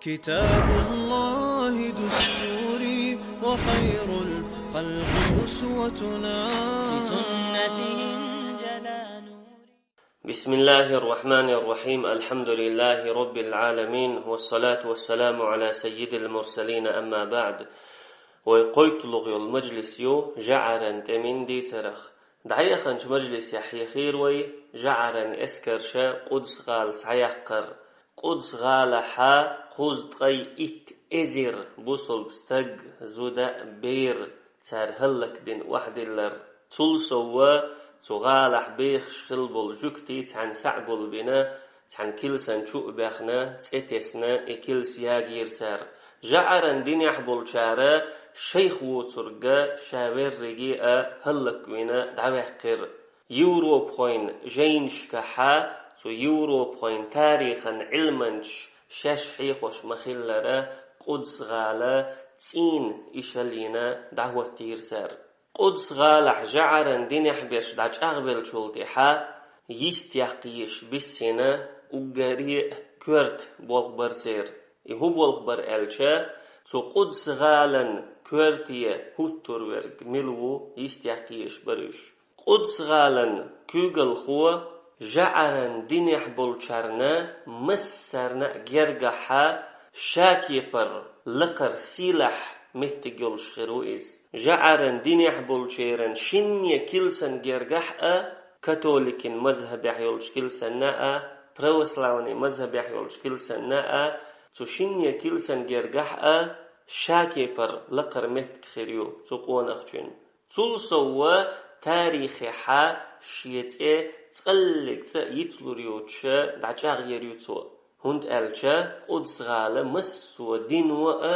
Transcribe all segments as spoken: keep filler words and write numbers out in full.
كتاب الله دستوري وخير الخلق أسوتنا. بسنته انجلى نوري. بسم الله الرحمن الرحيم. الحمد لله رب العالمين. والصلاة والسلام على سيد المرسلين. أما بعد. Вай кхойтталгӀа йола мажлис ю жӀаран тӀеман дийцарах. ДӀаяханчу мажлисехь хьехийра вай жӀаран эскарша Къудс-гӀала схьаяккхар. Къудс-гӀалахьа кхузткъе итт эзар бусалба стаг, зуда а, бер а цара хӀаллакдина охьадиллар. Цул сов, цу гӀалахь бехаш хилла болу жуьгтий цхьаьна схьа а гулбина, цхьана килсан чу а баьхна, цӀе тесна, и килс ягийра цара. ЖӀаран динехь болчара шайх воцурга ша верриге а хӀаллаквина дӀаваьккхира. Европахойн жайнашкахьа, цу европахойн тарихан Ӏилманчаш шаьш хьехош ма-хиллара, Къудс-гӀала цӀийнан ишаллина дӀахӀоттийра цара. Къудс-гӀалахь жӀаран динехь берш дӀачӀагӀбеллачул тӀаьхьа йистеяккха езаш биссина уггаре а коьрта болх бара церан. И хӀун болх бара аьлча, цу Къудс-гӀалан коьрте хӀуттур верг мила ву йистеяккха езаш бара уьш. Къудс-гӀалан куьйгалхо жӀаран динехь болчарна массарна а гергахьа ша кепара лакхара сийлахь меттиг йолуш хир ву иза. ЖӀаран динехь болчеран шинне килсан гергахь а, католикин мазхӀабехь йолчу килсанна а, православный мазхӀабехь йолчу килсанна а, цу шинне килсан гергахь а ша кепара лакхара меттиг хир ю цу къонахчун. Цул сов, тарихехьа шен цӀе цкъаллиг цӀа йицлур йоцуша дӀачӀагӀъяр ю цо. ХӀунда аьлча Къудс-гӀала массо а дино а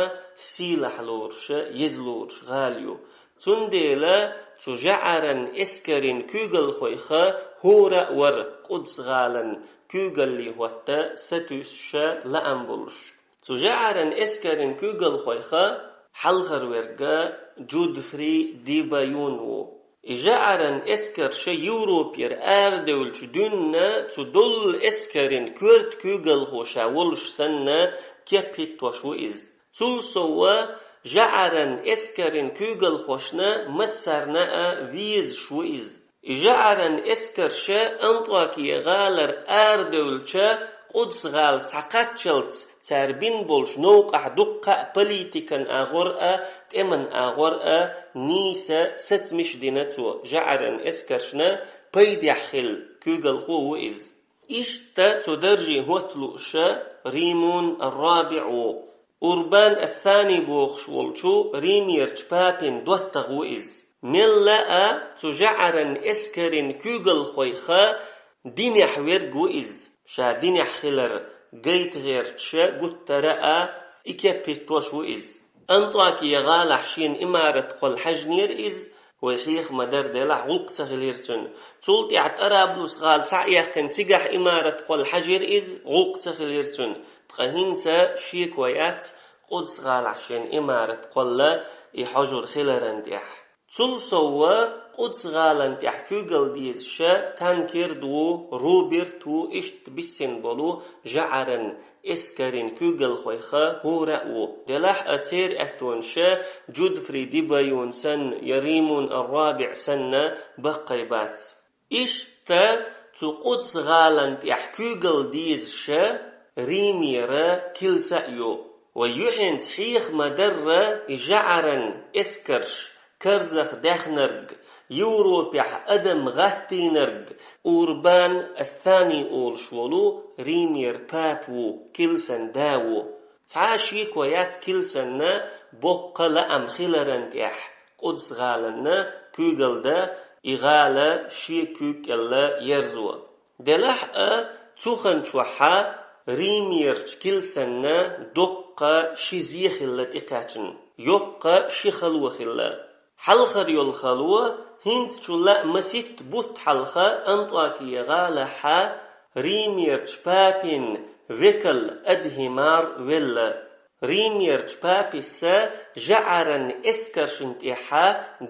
сийлахь лоруша, еза лоруш гӀала ю. Цундела цу жӀаран эскарин куьйгалхойха хӀора а вара Къудс-гӀалан куьйгалле хӀотта сатуьйсуша лаам болуш. Цу жӀаран эскарин куьйгалхойха хьалхара верг Джудфри де Баюн ву. И жӀаран эскарша Европера арадевлча дуьйна цу доллу эскарин коьрта куьйгалхо ша волуш санна кеп хӀиттош ву иза. Цул сов, жӀаран эскарин куьйгалхошна массарна а везаш ву иза. И жӀаран эскарша Антиохия-гӀалара арадевлча, Къудс-гӀала схьакхаччалц цара бина болчу новкъахь дуккха а политикан агӀор а, тӀеман агӀор а нийса сацамаш дина цо, жӀаран эскаршна пайдехь хилла куьйгалхо ву иза. Иштта цу даржехь хӀотта лууша Римун ар-РабиӀ ву. Урбан ас-Сани бохуш волчу римерчу папин доттагӀа ву иза. Мелла а цу жӀаран эскарин куьйгалхойха динехь верг ву иза. Ша динехь хилар гайта гӀерташ гуттара а и кеп хӀиттош ву иза. Антиохия-гӀалахь шена имарат кхолла хьаьжнера иза, вай хьеха ма-дарра делахь, гӀуллакх ца хилира цуьнан. Цул тӀаьхьа Тӏараблус-гӀала схьа а яьккхина, цигахь имарат кхолла хьаьжира иза, гӀуллакх ца хилира цуьнан. Ткъа хӀинца шеко яц Къудс-гӀалахь шена имарат кхолла и хьожур хиларан тӀехь. Цул сов, Къудс-гӀалан тӀехь куьйгалла дезаша Танкерд ву, Руберт ву, иштта биссина болу жӀаран эскарин куьйгалхойха хӀора а ву. Делахь а церан аьттонаш Джудфри де Баюн санна я Римун ар-РабиӀ санна баккхий бац. Иштта цу Къудс-гӀалан тӀехь куьйгалла дезаша Римера килса а ю. Вай юьхьанца хьеха ма-дарра и жӀаран эскарш карзах даьхнарг, Европехь адам гӀаттийнарг Урбан ас-Сани олуш волу римера папа ву, килсан да ву. Цхьа а шеко яц килсанна боккха лаам хиларан тӀехь, Къудс-гӀаланна куьйгалла дан, и гӀала шен куьйга кӀелла ерзо. Делахь а, цу хан чохьа римерчу килсанна доккха ши зе хилла тӀекхаьчна, йоккха ши хало хилла. Хьалхара йолу хало хӀинца чулла а маситта бутт хьалха Антиохия-гӀалахьа римерчу папин векал Адхимар велла. Римерчу папас жӀаран эскаршна тӀехьа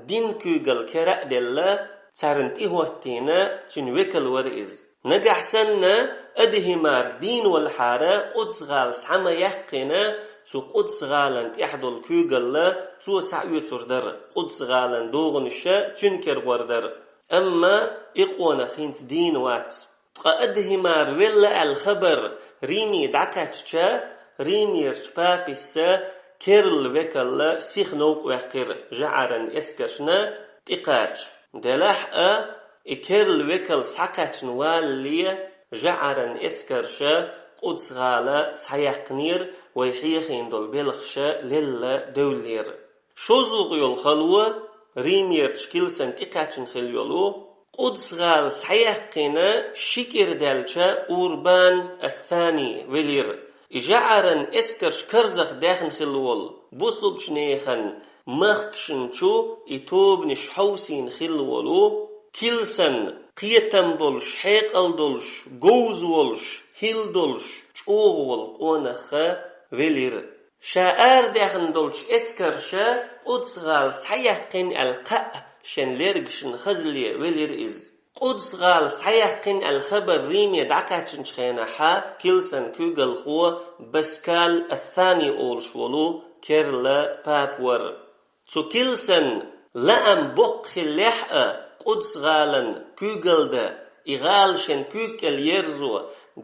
дин куьйгалла кара а делла, царна тӀехӀоттийна цуьнан векал вара иза. Нагахь санна Адхи мара дийна валахьара, Къудс-гӀала схьа ма яьккхина, цу Къудс-гӀалан тӀехь долу куьйгалла цо схьаоьцур дара, Къудс-гӀалан догӀанаш цуьнан кара гӀур дара. Амма и къонах хӀинца дийна вац. Ткъа Адхи мара велла аьлла хабар Риме дӀакхаьчча, Римерчу папас керла векалла сиха новкъа ваьккхира жӀаран эскаршна тӀекхача. Делахь а, и керла векал схьакхаьчна валале, жӀаран эскарша Къудс-гӀала схьаяьккхинера, вай хьехийна долу белхаша лелла девллера. ШозлагӀа йолу хало Римерчу килсан тӀекхаьчна хилла йолу, Къудс-гӀала схьаяьккхина ши кӀира даьлча Урбан ас-Сани велира. И жӀаран эскарш карзахдаьхна хилла волу, бусулбчу нехан махкашна чу и тобанаш хьовсийна хилла волу, килсан кхетам болуш, хьекъал долуш, говза волуш, хӀилла долуш, чӀогӀа волу къонах велира. Ша арадаьхна долчу эскарша Къудс-гӀала схьаяьккхина аьлла кхаъ шен лергашна хазале велира иза. Къудс-гӀала схьаяьккхина аьлла хабар Риме дӀакхаьчначу хенахьа килсан куьйгалхо Паскаль ас-Сани олуш волу керла папа вара. Цу килсан лаам боккха хиллехь а, Къудс-гӀалан куьйгалла дан, и гӀала шен куьйга кӀел ерзо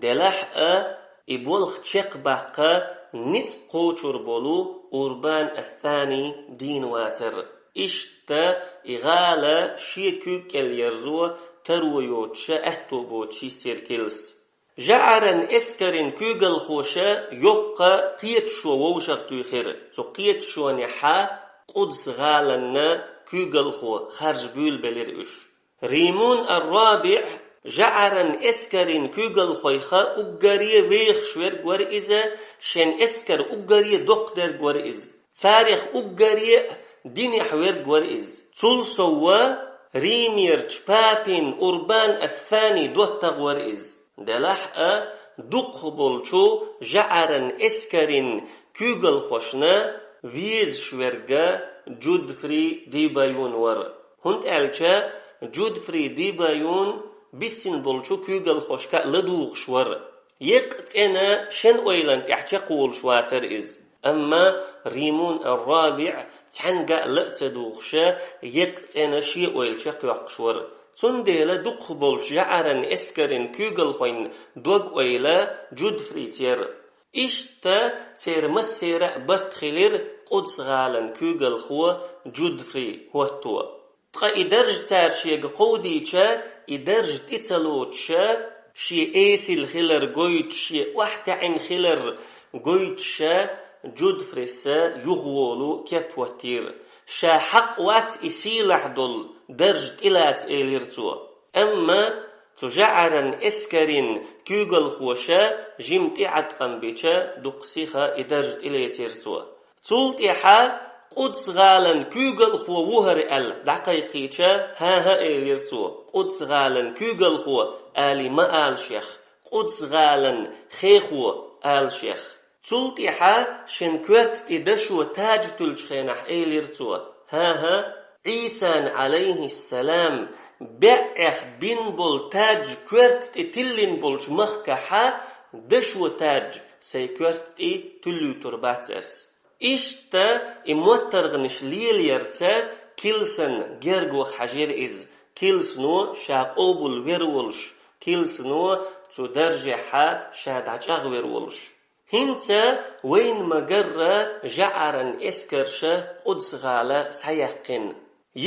делахь а, и болх чекхбаккха ницкъ кхочур болу Урбан ас-Сани дийна вацара. Иштта и гӀала шен куьйга кӀел ерзо таро йоцуша аьтто боцуш йисира килс. ЖӀаран эскарин куьйгалхоша йоккха кхеташо вовшахтуьйхира. Цу кхеташонехьа Къудс-гӀаланна куьйгалхо харжа буьйлабелира уьш. Римун ар-РабиӀ жӀаран эскарин куьйгалхойх уггаре вехаш верг вара иза, шен эскар уггаре доккхадерг вара иза. Царех уггаре а динехь верг вара иза. Цул сов а Римерчу папин Урбан ас-Сани доттагӀа вара иза. Делахь а, дукхахболчу жӀаран эскарин куьйгалхошна везаш верг Джудфри де Баюн вара. ХӀунда аьлча Джудфри де Баюн биссина болчу куьйгалхошка а ладугӀуш вара. Еккъа цӀена шен ойланна тӀехь чекхволуш вацара иза. Амма Римун ар-РабиӀ цхьаьнгга а ла а ца дугӀуша, еккъа цӀена шен ойла чекхйоккхуш вара. Цундела дукхахболчу жӀаран эскарин куьйгалхойн дог-ойла Джудфрица яра. Иштта церан массеран а барт хилира Къудс-гӀалан куьйгалхо Джудфри хӀотто. Ткъа и дарж цара шега кховдийча, и дарж тӀе ца лоцуша, шен эсала хилар гойтуш, шен охьатаьӀина хилар гойтуша, Джудфрис юхаволу кеп хӀоттийра. Ша хьакъ вац и сийлахь долу дарж тӀелаца, элира цо. Амма цу жӀаран эскарин куьйгалхоша жима тӀеӀаткъам бича, дукха сиха и дарж тӀелецира цо. Цул тӀаьхьа Къудс-гӀалан куьйгалхо ву хӀара аьлла дӀакхайкхийча, хӀан-хӀа, элира цо, Къудс-гӀалан куьйгалхо алий ма ала шех, Къудс-гӀалан хехо ала шех. Цул тӀаьхьа шен коьрта тӀе дашо таж туьллучу хенахь элира цо, хӀан-хӀа, Ӏийсан, Ӏалайхиссалам, баьӀех бина болу таж коьрта тӀе тиллина болчу махкахьа дашо таж сайн коьрта тӀе туьллуьйтур бац ас. Иштта и моттаргӀанаш лелаярца килсан гергаваха хьажийра иза, килсано ша къобалвер волуш, килсано цу даржехьа ша дӀачӀагӀвер волуш. ХӀинца вайна ма-гарра жӀаран эскарша Къудс-гӀала схьаяьккхина.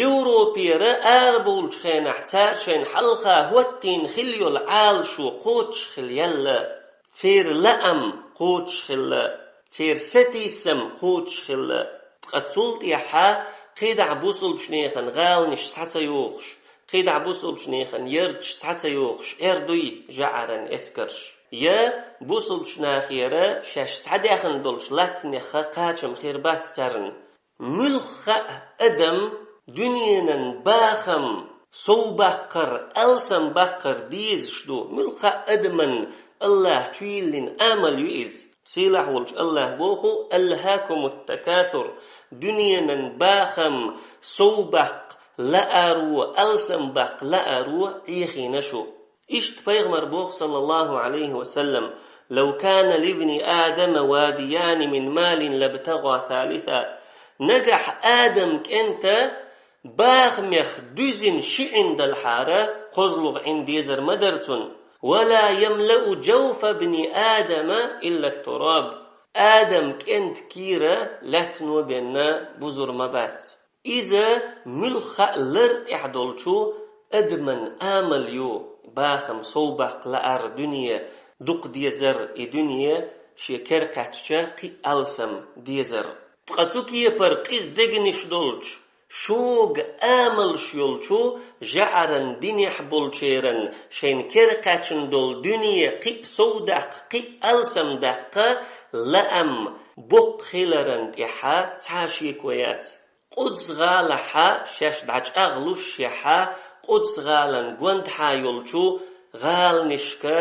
Европера арабовлучу хенахь цара шайна хьалха хӀоттийна хилла йолу Ӏалашо кхочуш хилла яьлла, церан лаам кхочуш хилла, церан сатийсам кхочуш хилла. Ткъа цул тӀаьхьа кхидӀа бусулбчу нехан гӀаланаш схьа ца йохуш, кхидӀа бусулбчу нехан ярташ схьа ца йохуш, эр дуй жӀаран эскарш? Я бусулбчу нахера шаьш схьадаьхна долчу латтанеха кхачам хир бац царна? Муьлхха а адам дуьненан бахам совбаккхар, алсамбаккхар дезаш ду. Муьлхха а адаман Аллахь чу йиллина амал ю иза. Сийлахь волчу Аллахь боху: «Алхакумут такасур», дуьненан бахам совбаккха лааро, алсамбаккха лааро Ӏехийна шу. Иштта пайхамар боху, саллаллаху Ӏалайхи ва саллам: «Лав кана либни Адама вадияни мин малин лабтагъа салиса». Нагахь Адам кӀента бахамех дуьзина ши Ӏин далахьара, кхозлагӀа Ӏин дезар ма дара цунна. «Ва ла ямлау жавфа бни Адама илла тураб». Адам кӀента кийра лаьттано бен бузур ма бац. Иза муьлхха а лар тӀехь долчу адаман амал ю, бахам совбаккха лаар дуьне дукха дезар, и дуьне шен кара кхаьчча кхин а алсам дезар. Ткъа цу кепара къиза дегнаш долчу, шога амалш йолчу жаӀаран динехь болчеран шайна кара кхаьчна долу дуьне кхин а совдаккха, кхин а алсам даккха лаам боккха хиларан тӀехь цхьа шеко яц. Къудс-гӀалахь шаьш дӀачӀагӀлушшехь, Къудс-гӀалан гондахь йолчу гӀаланашка,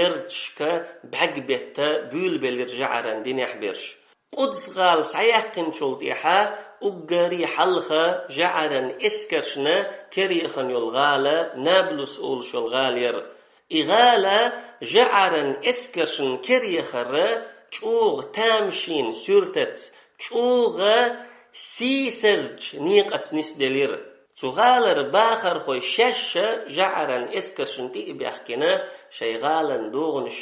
ярташка бӀаьрг бетта буьйлабелира жаӀаран динехь берш. Къудс-гӀала схьаяьккхинчул тӀаьхьа уггаре хьалха жаӀаран эскаршна кер яхана йолу гӀала Наблус олуш йолу гӀала яра. И гӀала жаӀаран эскаршна кер яхара чӀогӀа тамашийна суьртаца, чӀогӀа сийсазчу некъаца нисделира. Цу гӀалара бахархой шаьшша жаӀаран эскаршна тӀе а баьхкина, шайн гӀалан догӀанаш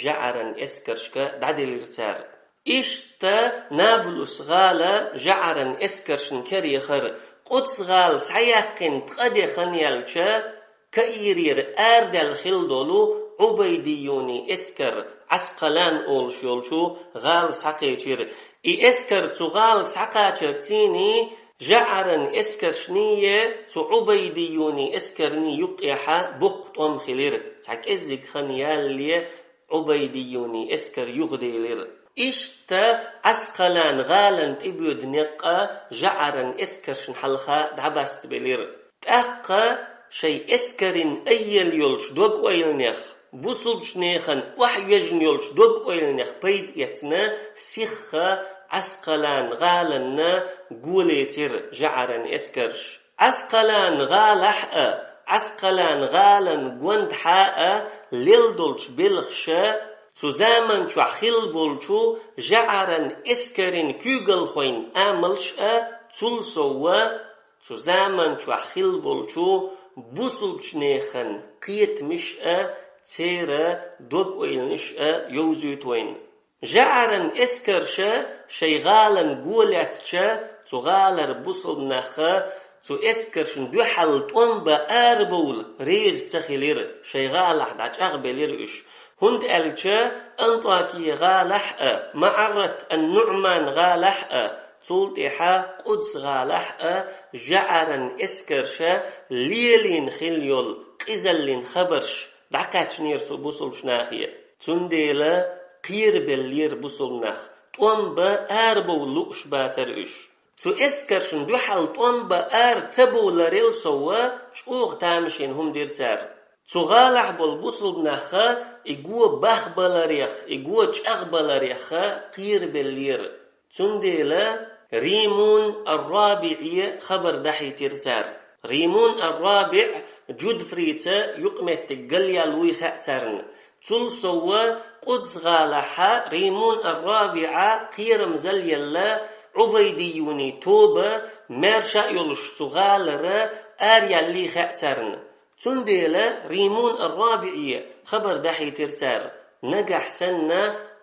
жаӀаран эскаршка дӀаделира цара. Иштта Наблус-гӀала жаӀаран эскаршна кер яхара. Къудс-гӀала схьаяьккхина ткъа де хан яьлча, Каирера арадаьлла хилла долу Ӏубайдиюни эскар Ӏаскъалан олуш йолчу гӀала схьакхечира. И эскар цу гӀала схьакхачарций жаӀаран эскаршний, цу Ӏубайдиюни эскарний юккъехь боккха тӀом хилира. Цхьа кӀеззиг хан ялале Ӏубайдиюни эскар юхаделира. Иштта Ӏаскъалан гӀалан тӀебоьду некъ жаӀаран эскаршна хьалха дӀабастабелира. ТӀаккха шайн эскарин айъел йолчу дог-ойланех, бусулбачу нехан охьайоьжна йолчу дог-ойланех пайда эцна, сихха Ӏаскъалан гӀаланна го лецира жаӀаран эскарш. Ӏаскъалан гӀалахь а, Ӏаскъалан гӀалан гондахь а лелла долчу белхаша, цу заман чохь хилла болчу жаӀаран эскарин куьйгалхойн амалш а, цул совгӀа, цу заман чохь хилла болчу бусулбачу нехан кхетамаш а, церан дог-ойланаш а йовзуьйту вайна. ЖаӀаран эскарша шайн гӀалан го лаьцча, цу гӀалара бусулба нах цу эскаршна дуьхьал тӀом бан арабовла реза ца хилира, шайн гӀалахь дӀачӀагӀбелира уьш. ХӀунда аьлча Антакия гӀалахь а, МаӀаррат ан-НуӀман гӀалахь а, цул тӀаьхьа Къудс гӀалахь а жаӀаран эскарша лелийна хилла йолу къизаллин хабарш дӀакхаьчнера цу бусулбачу нахе. Цундела кхерабеллера бусулба нах, тӀом бан арабовла лууш бацара уьш. Цу эскаршна дуьхьал тӀом бан ара ца бовларел совгӀа, чӀогӀа тамашийна хӀума дира цара. Цу гӀалахь болу бусулба нах и го бахбаларех, и го чӀагӀбаларех кхерабеллера. Цундела Римун ар-РабиӀе хабар дахьийтира цара. Римун ар-РабиӀ Жудфрица юкъаметтиг галъяьлла вуй хаьа царна. Цул совгӀа Къудс гӀалахь Римун ар-РабиӀа кхерамзалла елла Ӏубайдиюни тоба маьрша а йолуш цу гӀалара араяьллий хаьа царна. Цундела Римун ар-РабиӀе хабар дахьийтира цара: «Нагахь санна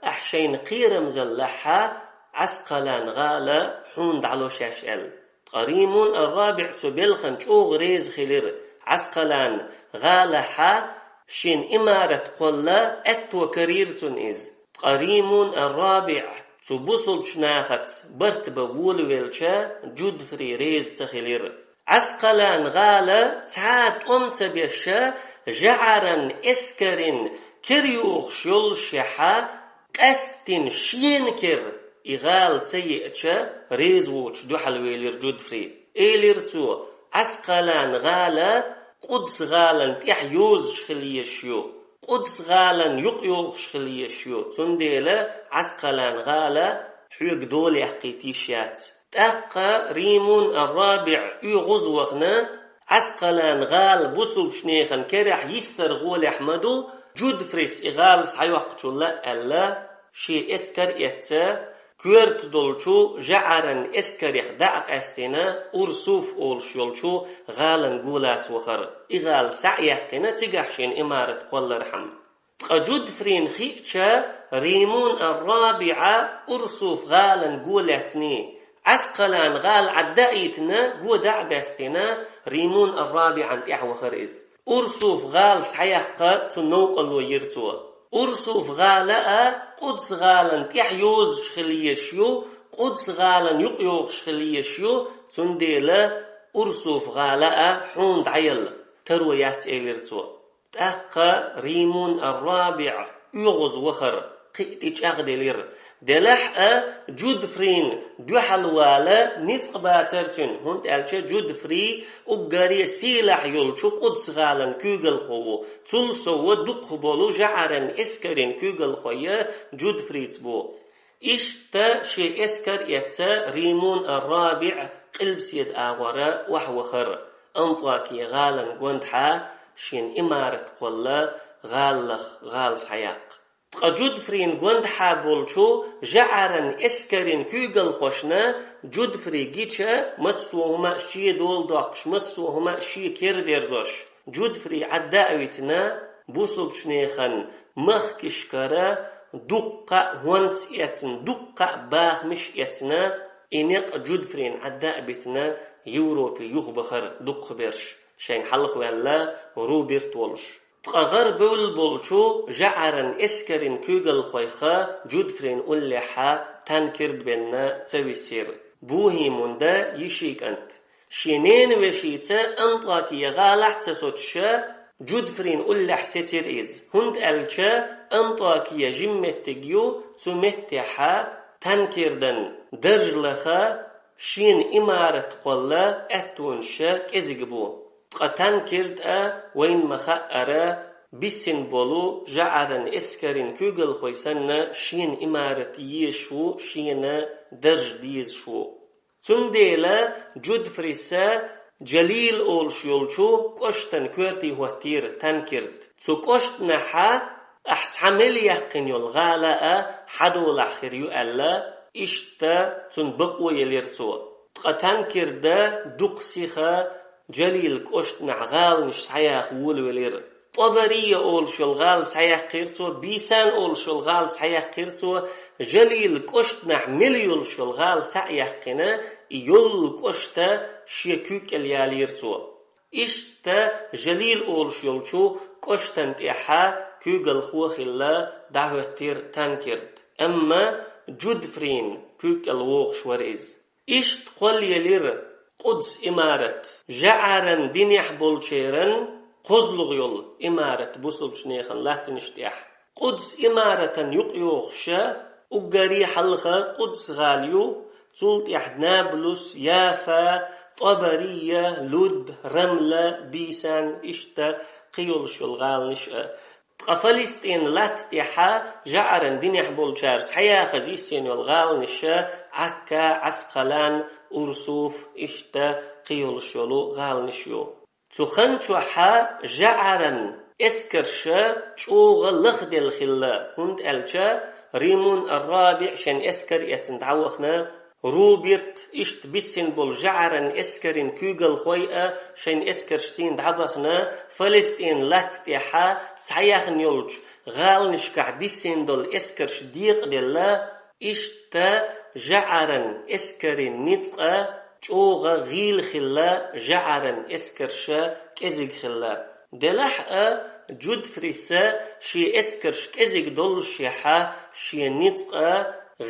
ахь шайна кхерамзаллахь, Ӏаскъалан гӀала хьуна дӀало шаьш», – аьлла. Ткъа Римун ар-РабиӀ цу белхан чӀогӀа реза хилира. Ӏаскъалан гӀалахь шен имарат кхолла аьтто карийра цунна иза. Ткъа Римун ар-РабиӀ цу бусулбачу нахаца барт бан волавелча, Жудфри реза ца хилира. Ӏаскъалан гӀала цхьа а тӀом ца беш, жаӀаран эскарин кер йохуш йолушехь, къаьсттина шена кер и гӀала ца еача, реза воцуш дуьхьал велира Жудфри. Элира цо: «Ӏаскъалан гӀала Къудс гӀалан тӀехь йозуш хила езаш ю, Къудс гӀалан юкъа йогӀуш хила езаш ю, цундела Ӏаскъалан гӀала хьоьга долаяккхийта йиш яц». ТӀаккха Римун ар-РабиӀ оьгӀаз вахана, Ӏаскъалан гӀала бусулбчу нехан керахь йиссар гӀолехь ма ду, Джудфрис и гӀала схьайоккхучул а аьлла, шен эскар а эцна, коьрта долчу жаӀаран эскарех дӀа а къаьстина, Урсуф олуш йолчу гӀалан гулаца вахара. И гӀала схьа а яьккхина, цигахь шена имарат кхоллархьама. Ткъа Джудфрин хиъча, Римун ар-РабиӀа Урсуф гӀалан го лаьцний, Ӏаскъалан гӀала Ӏадда а йитина, го дӀа а баьстина, Римун ар-РабиӀан тӀаьхьа вахара иза. Урсуф гӀала схьаяккха цунна новкъарло йира цо. Урсуф гӀала а Къудс-гӀалан тӀаьхьа йозуш хила езаш ю, Къудс-гӀалан юкъайогӀуш хила езаш ю, цундела Урсуф гӀала а хьуна дӀаелла таро яц, элира цо. ТӀаккха Римун ар-РабиӀ оьгӀаз вахара, кхин а тӀе чӀагӀделира. Делахь а Джудфрин дуьхьал вала ницкъ бацара цуьнан, хӀунда аьлча Джудфри уггаре сийлахь йолчу Къудс-гӀалан куьйгалхо ву, цул сов дукхах болу жаӀаран эскарин куьйгалхой Джудфрица бу. Иштта шен эскар а эцна, Римун ар-РабиӀ къилбаседа агӀора охьавахара, АнтӀокия гӀалан гондахьа шена имарат кхолла гӀалах гӀала схьаяккха. Ткъа Джудфрин гондахьа болчу жаӀаран эскарин куьйгалхошна Джудфри гича, массо а хӀума а шен дола доккхуш, массо а хӀума а шен кера дерзош, Джудфри Ӏадда а витина, бусулбчу нехан махкашкара дуккха а хӀонс эцна, дуккха а бахамаш эцна, и некъ Джудфрин Ӏадда а битина, Европе юхабахара дукхахберш, шайн хьалхаваьлла Руберт волуш. Ткъа гӀарабевлла болчу жаӀаран эскарин куьйгалхойх Джудфрин уллехьа Танкирд бен ца висира. Бухимунда йишин кӀант. Шен ненан вешица АнтӀокия гӀалахь ца соцуша, Джудфрин уллехь сецира иза, хӀунда аьлча АнтӀокия жима меттиг ю, цу меттехьа Танкирдан даржлаха шена имарат кхолла аьттонаш кӀезиг бу. Ткъа Танкирд а, вайна ма-хаъара, бисина болу жаӀаран эскарин куьйгалхой санна, шена имарат езаш ву, шена дарж дезаш ву. Цундела Джудфриса Джалил олуш йолчу кӀоштан коьрте хӀоттийра Танкирд. Цу кӀоштанахьа ахьа схьа мел яьккхина йолу гӀала а хьадолахь хир ю аьлла, иштта цунна бакъо елира цо. Ткъа Танкирда дукха сиха Джалил кӀоштанахь гӀаланаш схьаяха волавелира. ТӀабария олуш йолу гӀала схьаяьккхира цо, Бийсан олуш йолу гӀала схьаяьккхира цо, Джалил кӀоштанахь мел йолуш йолу гӀала схьа а яьккхина, и йоллу кӀошта шен куьг кӀел ялийра цо. Иштта Джалил олуш йолчу кӀоштан тӀехьа куьйгалхо хилла дӀахӀоьттира Танкирд. Амма Джудфрин куьг кӀел вогӀуш вара иза. Иштта кхоллаелира Къудс имарат, жаӀаран динехь болчеран кхозлагӀа йолу имарат бусулбчу нехан латтанаш тӀехь. Къудс имаратан юкъайогӀуша, уггаре хьалха Къудс-гӀала ю, цул тӀаьхьа Наблус, Яфа, ТӀабария, Луд, Рамла, Бийсан, иштта кхин йолуш йолу гӀаланаш а. Ткъа Фалестин латта тӀехьа жаӀаран динехь болчара схьаяхаза йиссина йолу гӀаланаш а, Ӏакка, Ӏаскъалан, Урсуф, иштта кхин йолуш йолу гӀаланаш ю. Цу хан чохьа жаӀаран эскарша чӀогӀа лахделла хилла, хӀунда аьлча Римун ар-РабиӀ шен эскар эцна дӀавахана, Руберт, иштта биссина болу жаӀаран эскарин куьйгалхой а шайн эскаршцийна дӀабахана, Фалестин латта тӀехьа схьаяхна йолчу гӀаланашкахь диссина долу эскарш декъаделла, иштта жаӀаран эскарин ницкъа чӀогӀа гӀийла хилла, жаӀаран эскарша кӀезиг хилла. Делахь а Джудфриса шен эскарш кӀезиг доллушехьа, шен ницкъа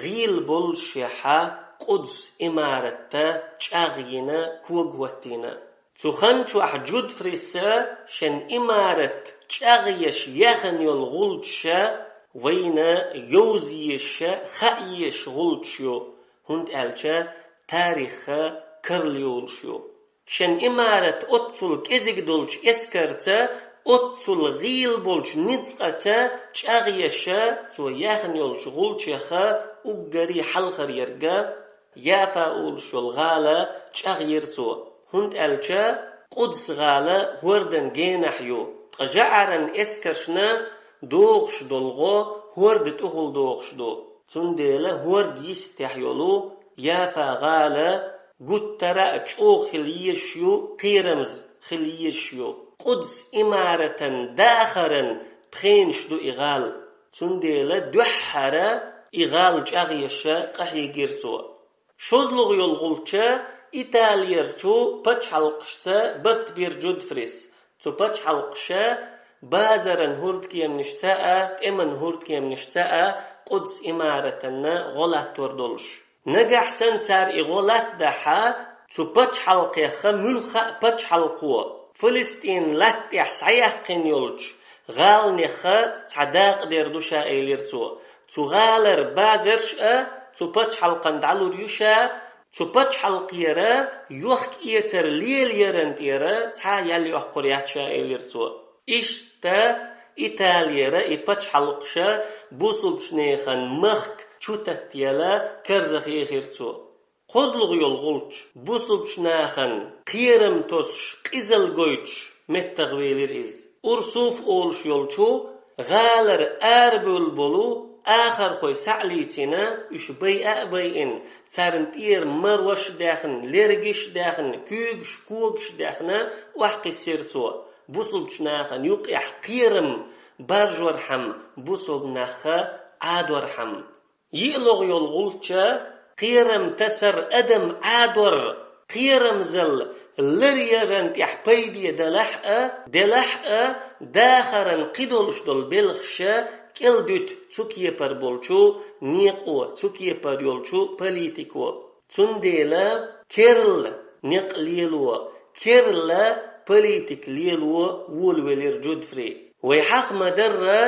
гӀийла боллушехьа, Къудс имаратта чӀагӀйина, кога хӀоттийна. Цу хан чохь Джудфриса шен имарат чӀагӀъеш яхана йолу гӀулчаша вайна йовзаеша, хаъеш гӀулчаш ю, хӀунда аьлча тарихха карла йолуш ю. Шен имарат оццул кӀезиг долчу эскарца, оццул гӀийла болчу ницкъаца чӀагӀъеша цо яхна йолчу гӀулчеха уггаре хьалхара ерга Яфа олуш йолу гӀала чӀагӀйира цо, хӀунда аьлча Къудс-гӀала хӀордан генахь ю, ткъа жаӀаран эскаршна догӀуш долу гӀо хӀорда тӀехула догӀуш ду. Цундела хӀорда йистехь йолу Яфа-гӀала гуттара а чӀогӀа хила езаш ю, кхерамза хила езаш ю. Къудс-имаратан дахаран пхенаш ду и гӀала. Цундела дуьххьара и гӀала чӀагӀъеш къахьийгира цо. ШозлагӀа йолу гӀулч Италерчу пачхьалкхашца барт бира Джудфрис. Цу пачхьалкхаша базаран хӀордкеманашца а, тӀеман хӀордкеманашца а Къудс-имаратанна гӀо латтор долуш. Нагахь санна цара и гӀо латтадахь, цу пачхьалкхеха муьлхха а пачхьалкхо, Фалестин латта тӀехь схьаяьккхина йолчу гӀаланеха цхьа дакъа дер ду ша, элира цо. Цу гӀалара базарш а цу пачхьалкхан дӀалур ю ша, цу пачхьалкхера йохк-эцар лелаяран тӀера цхьа а ял йоккхур яц ша, элира цо. Иштта Италера и пачхьалкхаша бусулбчу нехан махка чу таттаяла карзахехира цо. КхозлагӀа йолу гӀулч бусулбчу нахана кхерам тосуш, къизалла гойтуш меттахвелира иза. Урсуф олуш йолчу гӀалара арабевлла болу ахархой схьа а лийцина, уьш байа а байина, царна тӀера марош а даьхна, лергаш а даьхна, куьйгаш, когаш а даьхна, охьакхиссира цо, бусулбчу нахана юкъехь кхерам баржорхьама, бусулба нахха Ӏадорхьама. ЙиълагӀа йолу гӀулч кхерам тасар, адам Ӏадор, кхерамзалла ларъяран тӀехь пайде далахь а, делахь а, дахаран кхидолуш долу белхаша кӀел дуьту цу кепара болчу некъо, цу кепара йолчу политико. Цундела керла некъ лело, керла политика лело волавелира Джудфри. Вай хьаха ма-дарра,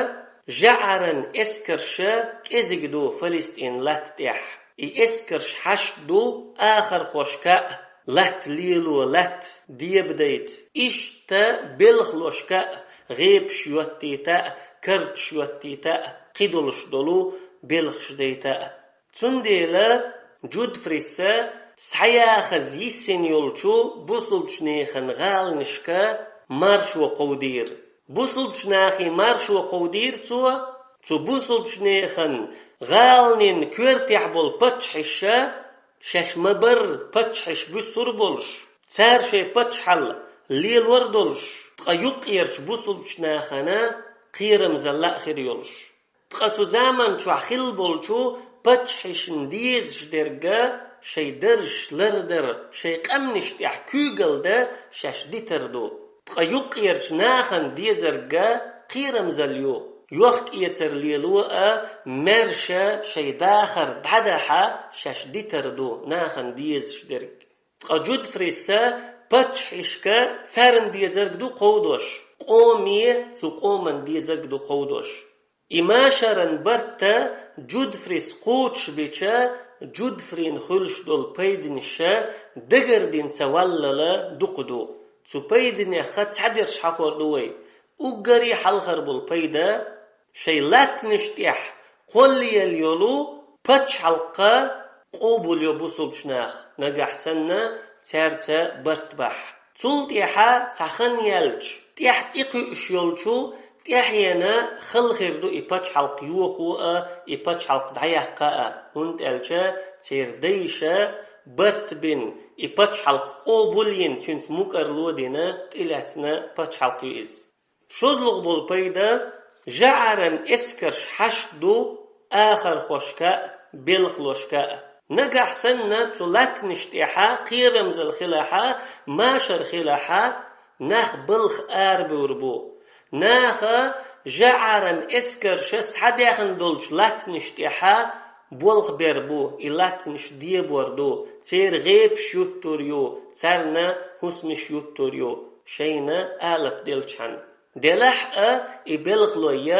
жаӀаран эскарша кӀезиг ду Фалестин латта тӀехь. И эскарш хьашт ду ахархошка а, латта лело, латта дебадайта. Иштта белхалошка а гӀепаш йоттийта а, карташ йоттийта а, кхидолуш долу белхаш дайта а. Цундела Джудфриса схьаяхаза йиссина йолчу бусулбчу нехан гӀаланашка маршо кховдийра. Бусулбчу нахе маршо кховдийра цо, цу бусулбчу нехан гӀаланийн коьртехь болу паччахьаша шаьш ма-барра паччахьаш буьсур болуш, цара шайн паччахьалла лелор долуш, ткъа юккъерчу бусулбчу нахана кхерамзалла а хир йолуш. Ткъа цу заман чохь хилла болчу паччахьашна дезаш дерг шайн даржаш лардар, шайн къаьмнаш тӀехь куьйгалла дан шаьш дитар ду. Ткъа юккъерчу нахана дезарг кхерамзалла ю, йохк-эцар лело а, маьрша шайн дахар дӀадахьа шаьш дитар ду нахана дезаш дерг. Ткъа Джудфриса паччахьашка царна дезарг ду кховдош, къоме цу къоман дезарг ду кховдош. И машаран барта Джудфрис кхочушбича, Джудфрин хуьлуш долу пайданаш дагардина ца валлала дукха ду. Цу пайданеха цхьадерш хьахор ду вай. Уггаре хьалхар болу пайда, шайн латтанаш тӀехь кхоллаелла йолу пачхьалкх къобал йо бусулбчу наха, нагахь санна цаьрца барт бахь. Цул тӀаьхьа цхьа хан яьлча, тӀехь тӀекхуьуш йолчу тӀаьхьена хала хир ду и пачхьалкх йохо а, и пачхьалкх дӀаяккха а, хӀунда аьлча церан дайша барт бина, и пачхьалкх къобал йина, цуьнца мукӀарло дина, тӀелаьцна пачхьалкх ю иза. ШозлагӀа болу пайда, жаӀаран эскарш хьашт ду ахархошка а, белхалошка а. Нагахь санна цу латтанаш тӀехьа кхерамзалла хилахьа, машар хилахьа, нах балха арабевр бу. Наха жаӀаран эскарша схьадаьхна долчу латтанаш тӀехьа болх бер бу, и латтанаш дебор ду, церан гӀепаш юттур ю, царна хӀусамаш юттур ю, шайна алап делчхьана. Делахь а, и белхалой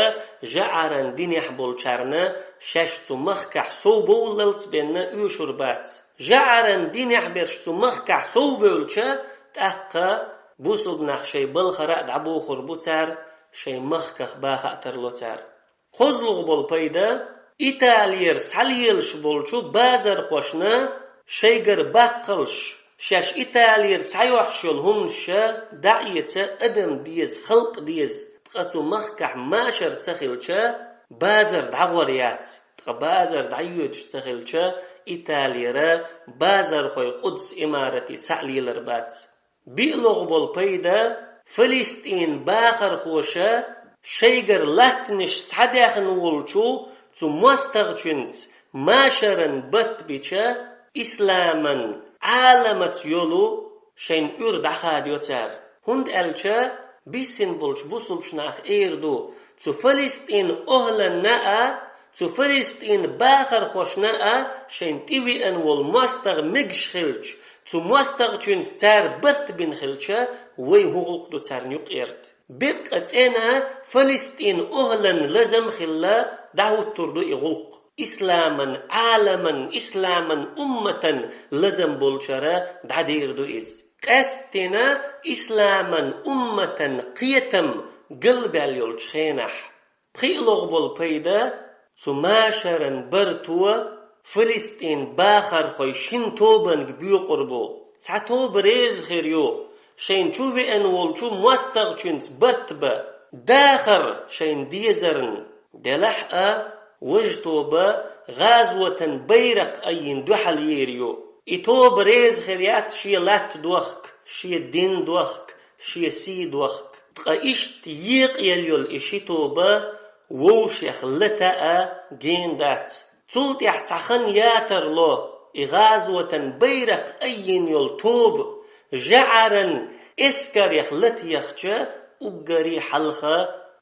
жаӀаран динехь болчарна шаьш цу махкахь сов бовллалц бенна оьшур бац. ЖаӀаран динехь берш цу махкахь сов бевлча, тӀаккха бусулба нах шайн балхара а дӀабохур бу цара, шайн махках баха а тарло цара. КхозлагӀа болу пайда, Италера схьалелаш болчу базархошна шайгара баккхалш, Шаьш Италера схьайохьуш йолу хӀуманаш дӀаэца адам деза, халкъ деза, ткъа цу махкахь машар ца хилча, базар дӀагӀор яц, ткъа базар дӀайоьдуш ца хилча, Италера базархой Къудс имарате схьа а лелар бац. БиълагӀа болу пайда: Фалестин бахархоша шайгара латтанаш схьадаьхна волчу цу мостагӀчуьнца машаран барт бича, исламан Ӏаламаца йолу шайн уьйр дӀахадайо цара. ХӀунда аьлча биссина болчу бусулбачу наха эр ду, цу Фалестин охӀланна а, цу Фалестин бахархошна а шайн тӀевеана волу мостагӀа мегаш хилча, цу мостагӀчуьнца цара барт бина хилча, вай хӀун гӀуллакх ду царна юкъерта? Беккъа цӀена Фалестин охӀлан лазам хилла дӀахӀуттур ду и гӀуллакх. Исламан Ӏаламан, исламан умматан лазам болчара дӀадер ду иза. Къаьсттина исламан умматан кхетам галбаьлла йолчу хенахь. ПхиълагӀа болу пайда: цу машаран барто Фалестин бахархой шина тобанга боькъур бу. Цхьа тоба реза хир ю шайна чу веана волчу мостагӀчуьнца барт бан, дахар шайна дезарна. Делахь а, важа тоба гӀазотан байракх айина дуьхьал ер ю. И тоба реза хир яц шен латта дохка, шен дин дохка, шен сий дохка. Ткъа иштта екъаелла йолу и ши тоба вовшех лата а гена дац. Цул тӀаьхьа цхьа хан ятарло, и гӀазотан байракх айина йолу тоба жаӀаран эскарех латаяхча, уггаре хьалха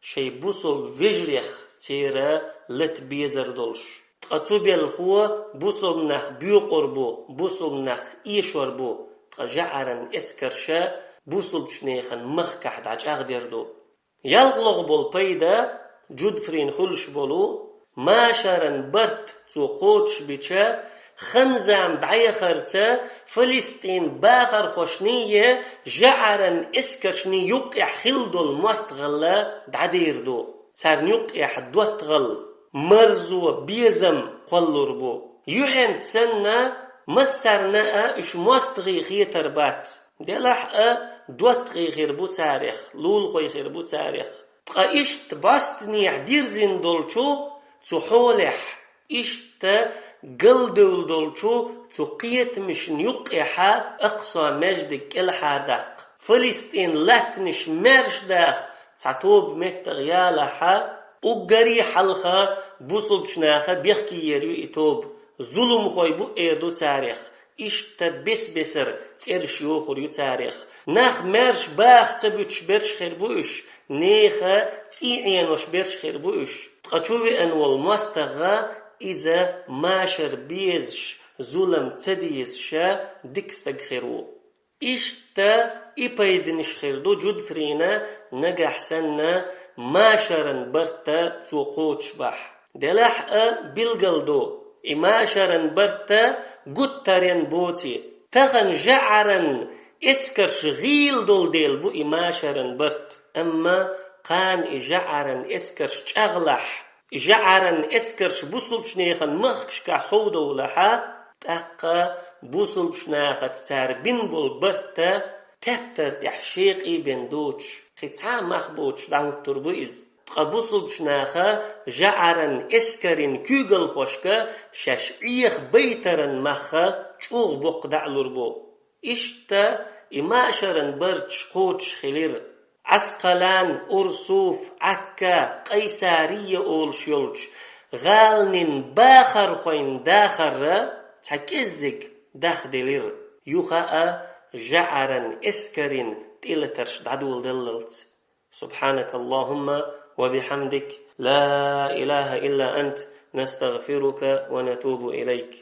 шайн бусулба вежарех церан лата безар долуш. Ткъа цу белхо бусулба нах боькъур бу, бусулба нах эшор бу, ткъа жаӀаран эскарша бусулбачу нехан махкахь дӀачӀагӀдер ду. ЯлхлагӀа болу пайда: Джудфрин хуьлуш болу машаран барт цо кхочушбича, хан-зама дӀаяхарца Фалестин бахархошний, жаӀаран эскаршний юккъехь хилла долу мостагӀалла дӀадер ду. Царна юккъехь доттагӀалла, марзо, безам кхоллалур бу. Юьхьанца санна, массарна а уьш мостагӀий хетар бац. Делахь а, доттагӀий хир бу царех, лулахой хир бу царех. Ткъа иштта бӀостанехьа дирзина долчу цу хьолехь, иштта галдевлла долчу цу кхетамашна юккъехьа Акъса маьждиг кӀелхьардаккха, Фалестин латтанаш маьрша даха цхьа тоба меттах ялахьа, уггаре хьалха бусулбачу наха бехке ер ю и тоба. Зуламхой бу эр ду царех. Иштта бес-бесара цӀераш йохур ю царех. Нах маьрша баха ца буьтуш берш хир бу уьш, нехан цӀий Ӏенош берш хир бу уьш. Ткъа чу веана волу мостагӀа иза машар безаш, зулам ца дезаша дика стаг хир ву. Иштта и пайданаш хир ду Джудфрина, нагахь санна машаран барта цо кхочушбахь. Делахь а билгал ду, и машаран барта гуттарен боций. Тахана жаӀаран эскарш гӀийла долу дела бу и машаран барт. Амма кхана и жаӀаран эскарш чӀагӀлахь, и жаӀаран эскарш бусулбачу нехан махкашкахь совдовлахьа, тӀаккха бусулбачу нахаца цара бина болу барта тептар тӀехь шекъий бен доцуш, кхин цхьа а мах боцуш дӀахӀуттур бу иза. Ткъа бусулбачу наха жаӀаран эскарин куьйгалхошка шаьш Ӏеха байтаран махха чӀогӀа боккха дӀа а лур бу. Иштта и машаран барташ кхочуш хилира. Ӏаскъалан, Урсуф, Ӏакка, Къайсария олуш йолчу гӀаланийн бахархойн дахарра цхьа кӀеззиг дахделира, юха а жаӀаран эскарийн тӀелатарш дӀадоладаллалц. سبحانك اللهم وبحمدك، لا إله إلا أنت، نستغفرك ونتوب إليك.